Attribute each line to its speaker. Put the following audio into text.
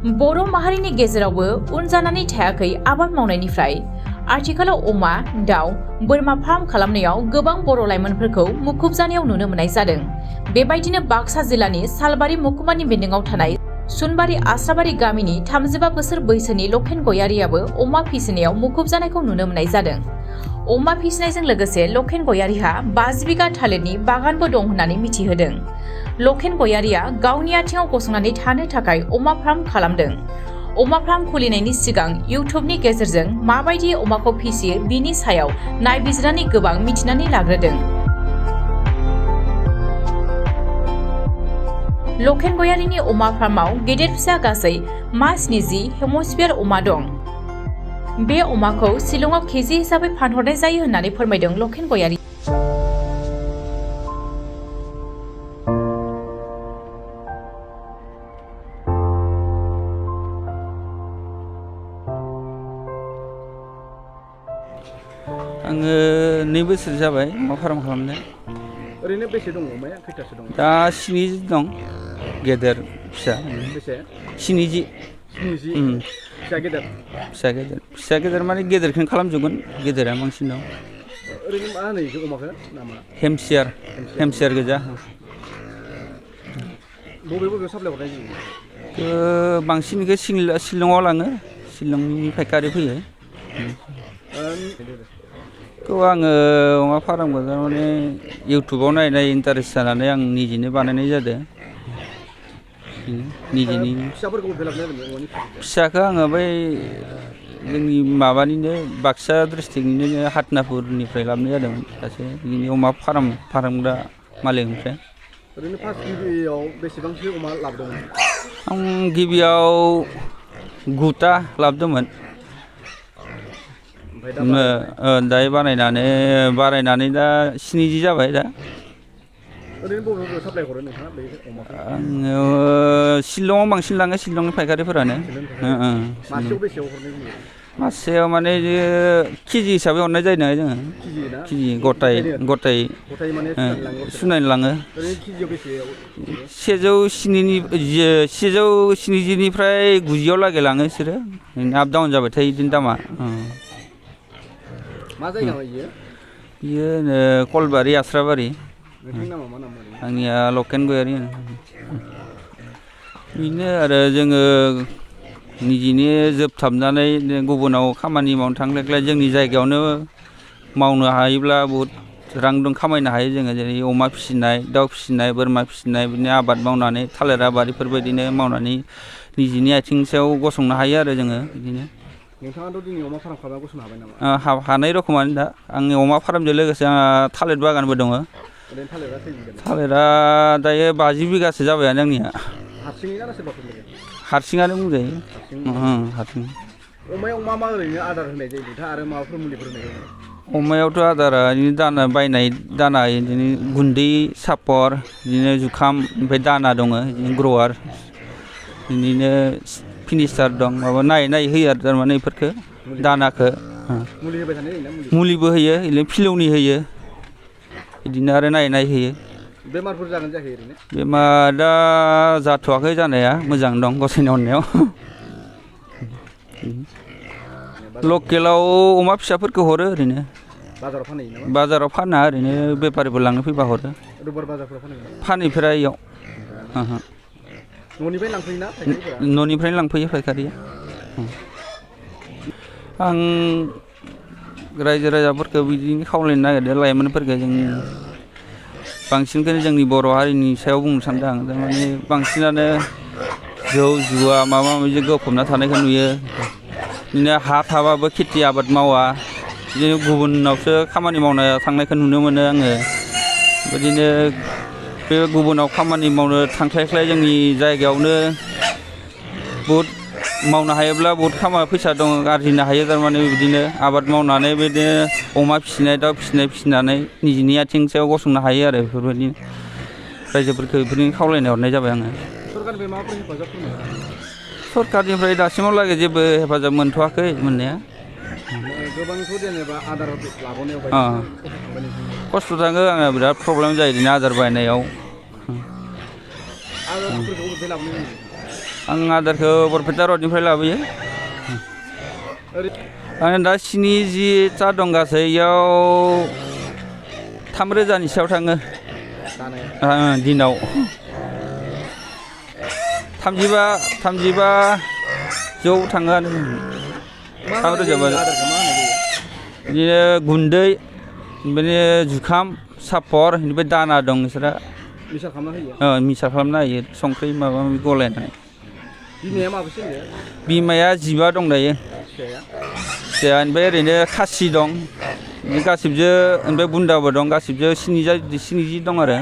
Speaker 1: बर' माहारिनि गेजेरावबो उन जानानै थायाखै आबाद मावनायनिफ्राय। आथिखालाव अमा, दाउ, बोरमा फार्म खालामनायाव गोबां बर' लाइमोनफोरखौ मुखुब जानायाव नुनो मोननाय जादों। बेबायदिनो बाक्सा जिल्लानि सालबारि महकुमानि बेन्दोंआव थानाय सुनबारि आस्राबारि गामिनि 35 बोसोर बैसोनि लखेन गयारियाबो अमा फिसिनायाव मुखुब जानायखौ नुनो मोननाय जादों। अमा फिसिनायजों लोगोसे लखेन गयारिहा 50 बिगा थालिरनि बागानबो दं होननानै मिथिहोदों। लखेन गयारिया गावनि आथिङाव गसंनानै थानो थाखाय अमा फार्म खालामदों। अमा फार्म खुलिनायनि सिगां इउट्युबनि गेजेरजों माबायदि अमाखौ फिसियो बिनि सायाव नायबिजिरनानै गोबां मिथिनानै लाग्रोदों। लखेन गयारिनि अमा फार्माव गेदेर फिसा गासै 70 हेमस्फियार अमा दं। बे अमाखौ शिलंआव केजि हिसाबै फानहरनाय जायो होननानै फोरमायदों लखेन गयारि।
Speaker 2: आङो 2 बोसोर जाबाय अमा फार्म खालामनो।
Speaker 3: ओरैनो बेसे दङ अमाया खैथासो दङ?
Speaker 2: दा 70 दं, गेदेर फिसा।
Speaker 3: बेसे?
Speaker 2: 70।
Speaker 3: 70 फिसा गेदेर?
Speaker 2: फिसा गेदेर माने गेदेरखौनो खालामजोबगोन, गेदेरा बांसिन दं।
Speaker 3: ओरैनो मा होनो बेखौ अमाखौ नामा?
Speaker 2: हेमसियार गोजा।
Speaker 3: बबे साप्लाय हरनाय जायो?
Speaker 2: बांसिनखौ शिलंआव लाङो, शिलंनि फायखारि फैयो। आङो अमा फार्मखौ थारमाने इउटुबाव नायनाय इन्टारेस्ट जानानै आं निजेनो बानायनाय जादों। निजेनि
Speaker 3: फिसाफोरखौ अमानि
Speaker 2: फिसाखौ आङो बै जोंनि माबानिनो बाक्सा डिस्ट्रिक्टनिनो हाटनापुरनिफ्राय लाबोनाय जादोंमोन, सासे बिदिनो अमा फार्मग्रा मालिकनिफ्राय।
Speaker 3: ओरैनो फार्स्ट गिबियाव बेसेबांसो अमा लाबोदोंमोन?
Speaker 2: आं गिबियाव 9टा लाबोदोंमोन। दायो बारायनानै दा 70 जाबाय दा।
Speaker 3: ओरैनो बबे साप्लाय हरो नोंथाङा बे अमाखौ?
Speaker 2: आङो शिलंआव बांसिन लाङो, शिलंनि फायखारिफोरानो।
Speaker 3: मासेयाव बेसेयाव हरनाय जायो?
Speaker 2: मासेयाव माने केजि हिसाबै हरनाय जायो नालाय जोङो। केजि गथायै
Speaker 3: माने
Speaker 2: सुनानै लाङो।
Speaker 3: ओरैनो केजियाव बेसेयाव?
Speaker 2: 170निफ्राय 90 लागै लाङो बिसोरो। आप डाउन जाबाय थायो बिदिनो दामा।
Speaker 3: मा जायगा बियो?
Speaker 2: बियो कलबारि आस्राबारि।
Speaker 3: नोंथांनि नामा मा नाम?
Speaker 2: आंनिया लखेन गयारि। बिदिनो आरो जोङो निजेनो जोबथाबनानै गुबुनाव खामानि मावनो थांलाय जोंनि जायगायावनो मावनो हायोब्ला बहुद रां खामायनो हायो जोङो। जेरै अमा फिसिनाय, दाउ फिसिनाय, बोरमा फिसिनाय, बिदिनो आबाद मावनानै थालिर आबाद बेफोरबायदिनो मावनानै निजेनि आथिं सायाव गसंनो हायो आरो जोङो बिदिनो।
Speaker 3: नोंथाङाथ' दिनै अमा फार्म खालामना गसंनो हाबाय नामा?
Speaker 2: हानाय रखमानो दा। आंनि अमा फार्मजों लोगोसे आंहा थालिर बागानबो दङ।
Speaker 3: ओरैनो थालिरा खै बिगा?
Speaker 2: थालिरा दायो 50 बिगासो जाबायानो आंनिया।
Speaker 3: हारसिङै ना सोरबाफोर लोगो?
Speaker 2: हारसिङानो बुंजायो। हारसिं।
Speaker 3: अमायाव मा ओरैनो आदार होनाय जायो नोंथाङा आरो माबाफोर मुलिफोर होनाय जायो?
Speaker 2: अमायावथ' आदारा बिदिनो दाना बायनाय दाना, बिदिनो गुन्दै, सापर, बिदिनो जुखाम, ओमफ्राय दाना दङ बिदिनो ग्र'वार, बिदिनो फिनिसार दं। माबा नायै होयो आरो थारमाने बेफोरखौ दानाखौ।
Speaker 3: मुलि होबाय थानाय जायोना?
Speaker 2: मुलिबो होयो, बिदिनो फिलौनि होयो, बिदिनो आरो नायै होयो।
Speaker 3: बेमारफोर जागोन जायाखै ओरैनो?
Speaker 2: बेमारा जाथ'वाखै जानाया, मोजां दं गसाइनि अननायाव। लकेलाव अमा फिसाफोरखौ हरो ओरैनो।
Speaker 3: बाजाराव फानहैयो नामा?
Speaker 2: बाजाराव फाना, ओरैनो बेफारिफोर लांनो फैबा हरो।
Speaker 3: रबिबार बाजारफोराव फानहैयो?
Speaker 2: फानहैफेरा इयाव।
Speaker 3: न'निफ्राय लांफैयोना फायखारिफोरा?
Speaker 2: न'निफ्रायनो लांफैयो फायखारिया। आं रायजो राजाफोरखौ बिदिनो खावलायनो नागिरदों, लाइमोनफोरखौ जों बांसिनखौनो जोंनि बर' हारिनि सायाव बुंनो सानदों आं। थारमाने बांसिनानो जौ जुवा माबा माबि गफबना थानायखौ नुयो। बिदिनो हा थाबाबो खेथि आबाद मावा, बिदिनो गुबुनावसो खामानि मावनो थांनायखौ नुनो मोनो आङो। बिदिनो बे गुबुनाव खामानि मावनो थांस्लायस्लाय जोंनि जायगायावनो बहुद मावनो हायोब्ला बहुद फैसा दं, आरजिनो हायो थारमाने। बिदिनो आबाद मावनानै बिदिनो अमा फिसिनाय, दाउ फिसिनानै निजेनि आथिं सायाव गसंनो हायो आरो। बेफोरबायदि रायजोफोरखौ बेफोरनि खावलायनाय हरनाय जाबाय आङो।
Speaker 3: सरकारनिफ्राय माबाफोर हेफाजाबफोर मोनो?
Speaker 2: सरकारनिफ्राय दासिमावलागै जेबो हेफाजाब मोनथ'वाखै मोननाया।
Speaker 3: गोबांथ' जेनेबा आदार लाबोनायाव
Speaker 2: खस्थ' थाङो, आङो बिराद प्रब्लेम जायो बिदिनो आदार बायनायाव। आं आदारखौ बरपेटा रडनिफ्राय लाबोयो आं दा स्नि जिथा दं गासै इयाव 3,000नि सायाव थाङो दिनाव 35 जौ थाङोआनो 3,000 बिदिनो गुन्दै बिदिनो जुखाम सापर बेनिफ्राय दाना दं बिसोरा
Speaker 3: मिक्सार खालामना होयो
Speaker 2: मिक्सार खालामना होयो संख्रि माबा माबि गलायनानै
Speaker 3: बिमाया माबेसे होयो
Speaker 2: बिमाया 15 दं दायो
Speaker 3: फिसाया
Speaker 2: ओमफ्राय ओरैनो खासि दं गासिबो ओमफ्राय बुन्दाबो दं गासिबो 70 दं आरो